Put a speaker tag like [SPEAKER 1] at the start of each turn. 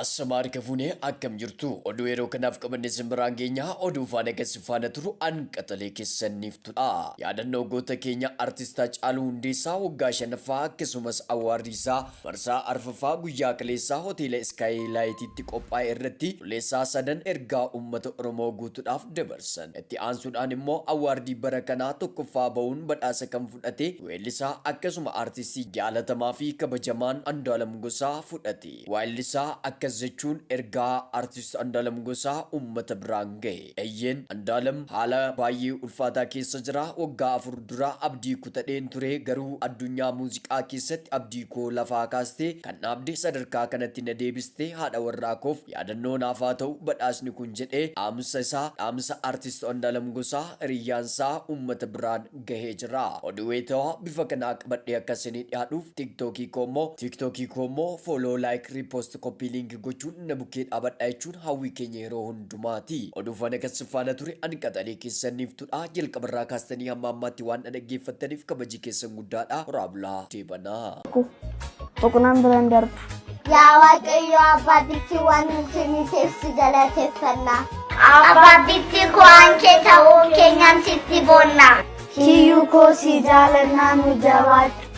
[SPEAKER 1] Ashamaa harka fuunee akkam jirtu oduu yeroo kanaaf qabanne isin biraan geenya oduu faana kan si faana turu an qaxalee keessanniiftudha. Yaadannoo goota keenya artist Hacaaluu Hundeessaa waggaa shanaffaa akkasumas awwaardii isaa marsaa arfaffaa guyyaa kaleessaa hoteela Iskaayilaayitiitti qophaa'e irratti Buleessaa sadan ergaa uummata Oromoo guutuudhaaf dabarsan. Itti aansuudhaan immoo awwaardii bara kanaa tokkoffaa bahuun badhaasa kan fudhate weellisaa akkasuma artistii jaalatamaa fi kabajamaan Andu'aalam Gosaa fudhate. Waayillisaa akkas jechuun ergaa Artist Andu'aalam Gosaa uummata biraan gahe. Eeyyeen Andu'aalam haala baay'ee ulfaataa keessa jira. Waggaa 4 dura abdii kutadheen ture garuu addunyaa muuziqaa keessatti abdii koo lafaa kaastee kan dhaabde sadarkaa kanatti na deebiste haadha warraa koof yaadannoo naaf haa ta'u badhaasni kun jedhee dhaamsa isaa dhaamsa Artist Andu'aalam Gosaa hiriyyaansaa uummata biraan gahee jira. Oduu wayitawaa bifa kanaa qabadhee akka isinii dhiyaadhuuf TikTok koo immoo TikTok koo immoo follow like repost copy link gochuun na bukkee dhaabadhaa jechuun hawwii keenya yeroo hundumaati. Oduu faana kan si faana ture ani qaxalee keessan niiftudha. Jalqabarraa kaastanii hamma ammaatti waan na dhaggeeffattaniif kabaji keessan guddaadha. Horaa bulaa deebanaa.
[SPEAKER 2] Boqonnaan bira hin darbu.
[SPEAKER 3] Yaa Waaqayyo Abbaabbitti waan nu kenniteef si galateeffanna. Abbaabbitti ku'aan kee ta'uu keenyaan sitti boonna.
[SPEAKER 2] Kiyyuu koo si jaalannaa nu jabaadhu.